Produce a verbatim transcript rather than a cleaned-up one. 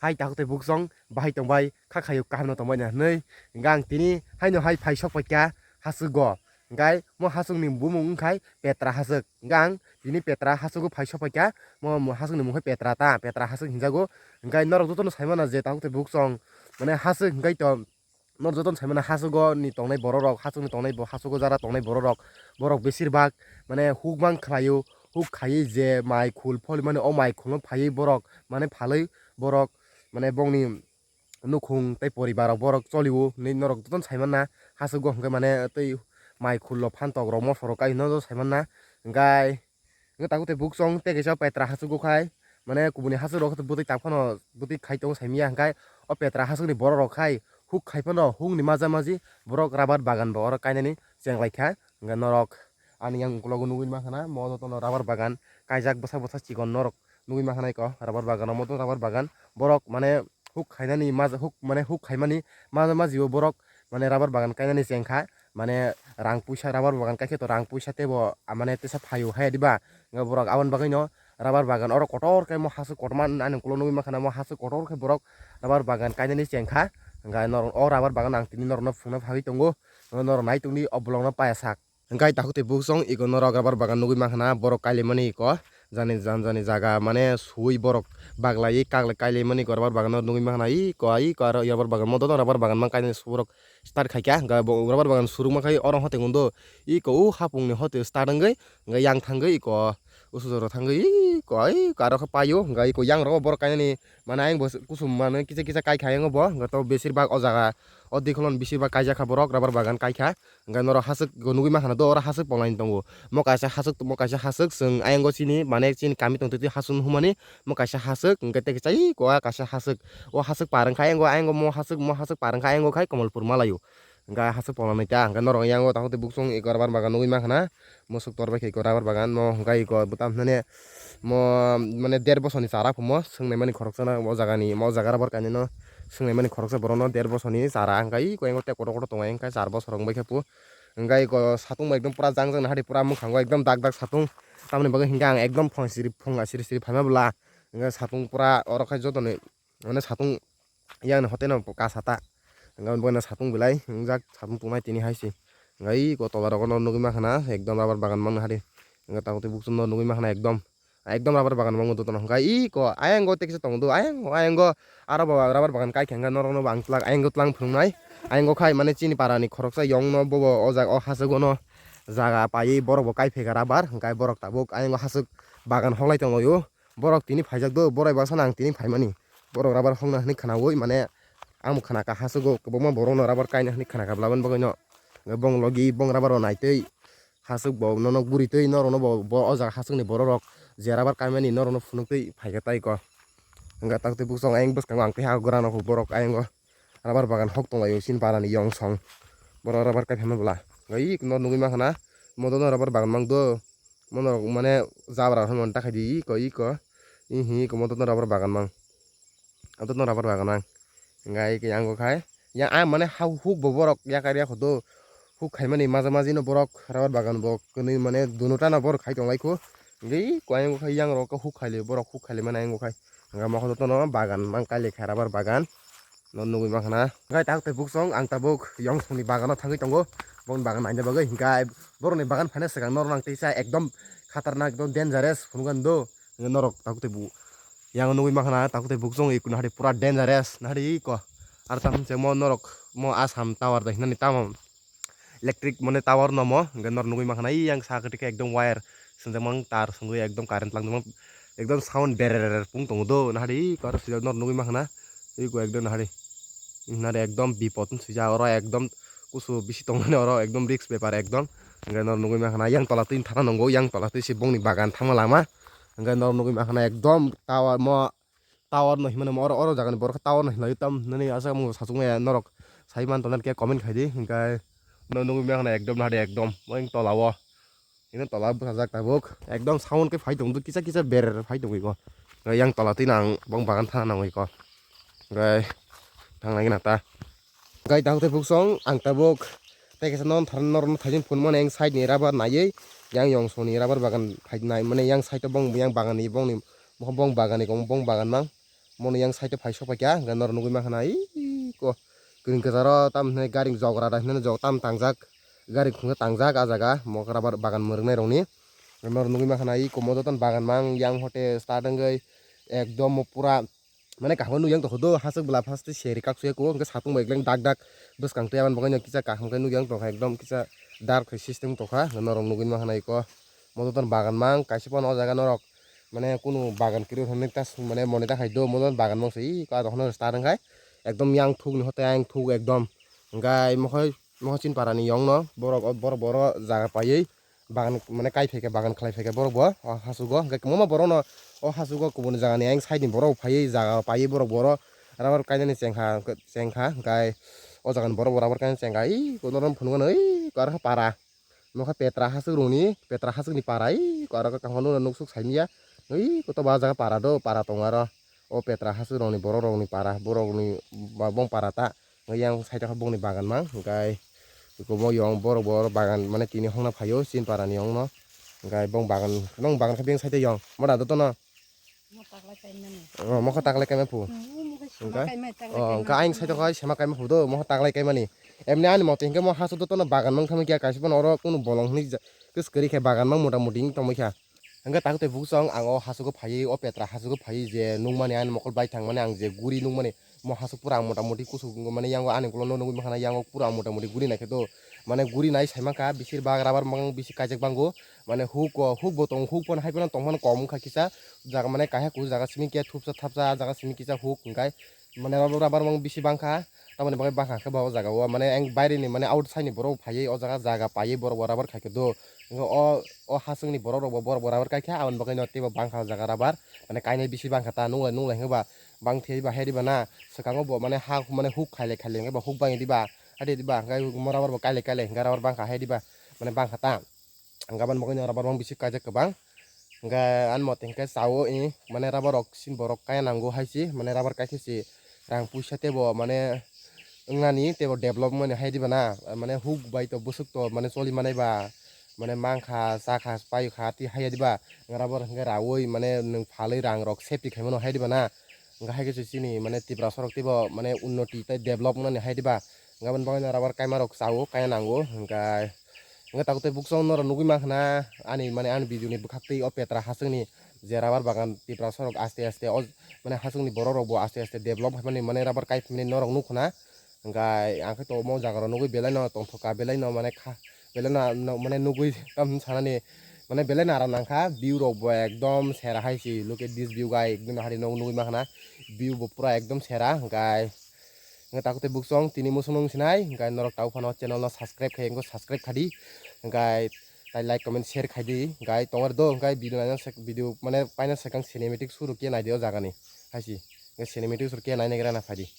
hai takhuk tei buksong bahai tongbai, kha khayo kaham no tongbai na hinwi. Hingkhe ang tini haino hai phai sok paikha haswk go. Hingkhe mo haswk ni bumung wngkhai Petra haswk. Hingkhe ang tini Petra haswk o phai sok paikha, mo, mo haswk ni mung khe Petra ta, Petra haswk hinjago. Hingkhe norok jotono sai mano je takhuk tei buksong mane haswk hingkhe to Nor jotono sai mano hachugo ni tongnai borok rok, hachugo ni tongnai bo-, hachugo jara tongnai borok rok, borok besir bak mane huk mang khlaio, huk khaiwi je mai khul pholi mani o mai khul no phaiwi borok mane phalwi borok mane bongni nukhung tei poribar rok borok cholio hinwi norok jotono sai manna. Hachugo hwnkhe mane tei mai khul rok phan tok rok mosok rok kai hinwi jotono sai manna. Hwnkhe Hwnkhe takhuk tei buksong tei kaisa Petra hachugo khai, mane kubuni hachugrok bwtwi tang phano bwtwi khai tongo saimanya, hwnkhe o Petra hachugni borok rok khai huk khai phano hukni maja maji borok rabar bagan bo oro kainani chenglaikha. Hwnkhe norok ani yang ukologo nugwi mankha na, mo jotono rabar bagan kaijak bwsa bwsa chikon norok nugwi mankha na eko rabar bagan, omo to rabar bagan borok mane huk khainani maja huk mane huk khaimani maja maji o borok mane rabar bagan kainani chengkha. Mane rang puisa rabar bagan kaikhe to rang puisa teibo, ah, mane teisa phaio hai diba? Hwnkhe borok aboni bagwino rabar bagan oro kotor khe mo haswk kotorma ani ukulok nugwi mankha na, mo haswk kotor khe borok rabar bagan kainani chengkha. Hwnkhe norok o rabar bagan ang tini norokno phunukna phagwi tongo, norok nai tongdi o vlogno paiya sak. Hwnkhe takhuk tei buksong iko norok rabar bagan nugwi mankha na, borok kailaimani iko. Jani jan jani jaga mane suwi borok baglaiwi kaglai kailaimani iko rabar bagan nugwi mankha na. Iko iko aro rabar bagan modo rabar bagan mang kainani suborok start khaikha, hwnkhe bo rabar bagan surungma khai oro hote hwndo. Iko o hapungni hote start wngwi hwnkhe yang thangwi iko usujoro thangwi iko iko aro khe paio, hwnkhe iko yang rogo borok kainani mane ayang bo kusum mane kisa kisa kaikha ayang bo, hwnkhe to besir bak o jaga o dikholo besir bak kaijakha borok rabar bagan kaikha. Hwnkhe norok haswk nugwi mankha na do, oro haswk polaini tongo. Mo kaisa haswk, mo kaisa haswk, chwng ayang o chini, mane chini kami tongtwtwi haswk nukmani, mo kaisa haswk, hwnkhe tei kaisa iko a kaisa haswk. O haswk par wngkha ayang o, ayang o mo haswk, mo haswk par wngkha ayang o khai Kamalpur malaio. Hwnkhe haswk polaini ta, hwnkhe norok yang o takhuk tei buksong iko rabar bagan nugwi mankha na, mo swk tor bai khe iko rabar bagan, mo hwnkhe iko bwtam hinani mo, mane, der bosorni chara phumo, swngnaimani khoroksa na o jagani, o jaga rabar kainwino swngnaimani khoroksa borokno der bosorni chara, hwnkhe iko yang o tei kotor kotor tongo, hwnkhe char bosor wngbai khe phu. Hwnkhe eko satung bo ekdom pura jang jang nahadi pura mwkhango ekdom dak dak satung. Tamoni bagwi hinkhe ang ekdom phung siri phung siri siri phaima bwla. Hwnkhe satung pura oro khai jotoni mane satung yang hote no kasa ta. Hwnkhe aboni bagwi no satung belai wngjak satung tongnai tini hai se. Hwnkhe eko tola rogo no nugwi mankha na ekdom rabar bagan mang nahadi. Hwnkhe takhuk tei buksong no nugwi mankha na ekdom. Ekdom rabar bagan mango dotono hwnkhe iko ayang o tei kisa tongo do, ayang o, ayang o aro bo rabar bagan kaikha hwnkhe norokno bo ang twlang, ayang o twlang phunuknai. Ayang o khai mane chini para ni khoroksa yong no bobo o jaga o haswk o no jaga paiwi borok bo kaiphai kha rabar, hwnkhe borok tabuk ayang o haswk bagan hoklai tonglaio. Borok tini phaijak do, borai baksa no ang tini phaimani. Borok rabar hokna hinwi khwnaui mane ang bo khwnakha haswk o kwbangma borok no rabar kaina hinwi khwnakha bwlaboni bagwi no. Bong logi bong rabar o naitwi. Haswk bo nono guri twi norokno bo, bo o jaga haswkni borok rok je rabar kaimani norokno phunuk twi phaikha tai ko. Hwnkhe takhuk tei buksong ayang bwskango ang tei ha gora nokho borok ayang o rabar bagan hok tonglaio chini barani yong song. Borok rabar kai phaima bwla. Hwnkhe iko no nugwi mankha na modo no rabar bagan mang do. Mono rok mane jabra rok phano ta khai di iko iko. Ihi iko modo no rabar bagan mang. Abo no rabar bagan ang. Hingke yang o khai. Yang ang mane ha huk bo borok yakar ya khoto. Huk khaimani maja maji no borok rabar bagan bo kwnwi mane dunuta no borok khai tong lai kho. Hingke ko ayang o khai yang rok huk khai le borok huk khai le mane ayang o khai. Hingke mo khoto no bagan mang kai le kha rabar bagan. No nugui mankha na. Hingke tak tei buksong ang tabuk yong song ni bagan o thangwi tongo. Boni bagan naina bagwi hingke borok ni bagan phaina swkang norok nang teisa ekdom khatarnak ekdom dangerous phunukgo ang do. Norok takhuk tei bu yang nugui mankha na, takhuk tei buksong ikuna hari pura dangerous na hari iko. Ar tamo se mo norok mo Assam tower da hinani tamo electric mane tower no mo, hingke norok nugui mankha na yang sa khe ekdom wire swngjak mang tar swngjak ekdom current lang ekdom sound berer pung tongo do na hari iko aro swijak norok nugui mankha na iko ekdom na hari. Hinare ekdom bipot wng swijak oro ekdom kusu bisi tongmani oro ekdom risk bepar ekdom. Hingke norok nugui mankha na yang tola twi thana nungo yang tola twi se bongni bagan thangma lama. Hingke norok nugui mankha na ekdom tower mo tower no hinmano oro oro jagani borok tower no hinlai tam nini aswk mung sachukmaya norok sai man tongnani khe comment khaidi hingke norok nugui mankha na ekdom nahari ekdom mo yang tola o. Ini tola bwsajak tabuk. Ekdom sound khe phai tong kisa kisa ber phai tongwi ko. Yang tola twi nang bong bagan thana nangwi ko. Gai thang nai na ta. Gai tabuk tei buksong ang tabuk. Tei kisa non thar nor thajin phun mane yang side ni rubber naiwi. Yang yong song ni rubber bagan phai nai mane yang side o bong yang bagan ni bong ni bong bagan ni kong bong bagan mang. mono yang side o phai sok paikha, hwnkhe norok nugwi mankha na, iko kwrwng kwcharo tamo hinwi gari jok rada hinwi jok tam tangjak, gari khungsa tangjak ah jaga, mo rubber bagan mwrwknai rokni. Norok nugwi mankha na, iko mo jotono bagan mang yang hote start wngwi ekdom mo pura, mane kaham nukjak tongkha do, hasuk bwla first seri kak suya ko, hwnkhe satung bai gleng dak dak bwskang twi aboni bagwi no kisa kaham khe nukjak tongkha, ekdom kisa dark khe system tongkha, norok nugwi mankha na iko. Mo jotono bagan mang, kaisa phano o jaga norok, mane kunu bagan kwrwi hwnwi ta, mane mone ta khai do, mo jotono bagan mang se, iko aro hwnwi start wngkhai, ekdom yang thuk ni hote yang thuk ekdom. Hwnkhe mokhe, mokhe chini para ni yong no, borok, borok, borok jaga paiwi, bagan mane kai phaikha, bagan khlai phaikha borok bo o hasugo, hwnkhe kwbangma borok no o hasugo kubun jaga ni ayang side ni borok bo phaiwi jaga paiwi borok bo oro rubber kainani chengkha, chengkha, hwnkhe o jaga ni borok bo rubber kainani chengkha. Ih, kono rom phunukgo no, ih, aro khe para, nokha petra hasuk rokni, petra hasuk ni para, ih, aro khe kaham nukjak nuksuk saimanya, ih, koto ba jaga para do, para tongo aro. O petra hasuk rokni borok rokni para, borokni ba-, bong para ta. Yang side o bongni bagan mang, hwnkhe iko bo yong borok bo bagan mane tini hongna phaio, chini para ni yong no. Hwnkhe bong bagan, nong bagan khe beng side o yong, mora do tono. Mo taklai kaimani. Oh, mokha taklai kaima phu. Hmm, mokha sema Hwnkhe? Kaima, taklai Oh, kaima. Hwnkhe ayang side o khai sema kaima phu do, mokha taklai kaimani. Emni ani mote hwnkhe mo hasu do tono bagan mang thangma kya kaisa phano oro kunu bolong hwnwi ja-, kwskwrwi khe bagan mang mota moti wng tongma kha. Hwnkhe takhuk tei buksong ang o hasugo phaiwi, o petra hasugo phaiwi je nukmani ani mokol bai thangmani ang je guri nukmani, mo hasuk pura ang mota moti kusuk mane yango ani ukulokno nugwi mankha na, yango pura ang mota moti guri naikhe do. Mane guri nai sai mankha, bisir bak rubber mang bisi kaijak bango. Mane huk o, huk bo tong, huk phano hai phano tong phano kom wngkha kisa. Jaga mane kaisa kusu jaga simi khe thupsa thapsa, jaga simi kisa huk hwnkhe mane rubber, rubber mang bisi bangkha. Tamoni bagwi bangkha khe ba o jaga o, mane ang baireni mane outside ni borok phaiwi o jaga, jaga paiwi borok bo rubber khai khe do. Wngkha o, o hasungni borok rok bo, borok bo rubber kaikha, aboni bagwi no teibo bangkha o jaga rubber. Mane kainai bisi bangkha ta, nunglai, nunglai hwnkhe ba bang thwi ba hai diba na. Swkango bo mane ha, mane huk khailai, khailai hwnkhe ba huk bangwi diba, hai diba, hwnkhe mo rubber bo kailai, kailai hwnkhe rubber bangkha hai diba, mane bangkha ta. Hwnkhe aboni bagwi no rubber mang bisi kaijak kwbang. Hwnkhe ani mote hwnkhe chao, i, mane rubber rok sini borok kaya nango hai se, mane rubber kaikhe se rang puisa teibo mane wngnani teibo develop wngmani hai diba na, mane huk bai to bwswk to mane choli manai ba, mane mankha, chakha, paikha, tei haiya diba, rubber hwnkhe raui mane nwng phalwi rang rok safety khaimano hai diba na, hwnkhe hai khe se chini mane Tiprasa rok teibo mane unnoti tei develop wngnani hai diba, hwnkhe aboni bagwi no rubber kaima rok chao, kaya nango, hwnkhe. Hwnkhe tabuk tei buksong norok nugwi mankha na, ani, mane, ani video ni bwkhak twi o petra hasungni je rubber bagan Tiprasa rok aste aste o, mane, hasungni borok rok bo aste aste develop haimani, mane, rubber kai phimani norok nukha na. Hwnkhe ang khe to omo jaga rok nugwi belai no tongthok kha, belai no, mane, kha, belai no, no, mane, nugwi tamo sanani, mane, belai no aram nangkha, view rok bo ekdom sera hai se, look at this view guys, ekdom hari no nugwi mankha na, view bo pura ekdom sera, hwnkhe. Hwnkhe takhuk tei buksong tini muchung nung sinai, hwnkhe norok tabuk phano channel no subscribe khai, hwnkhe subscribe khadi, hwnkhe tai like, comment, share khaidi, hwnkhe tongor do, hwnkhe video naina sek-, video mane paina swkang cinematic shoot rok khe naidi o jaga ni, hai se, hwnkhe cinematic shoot rok khe naina gra na phaidi.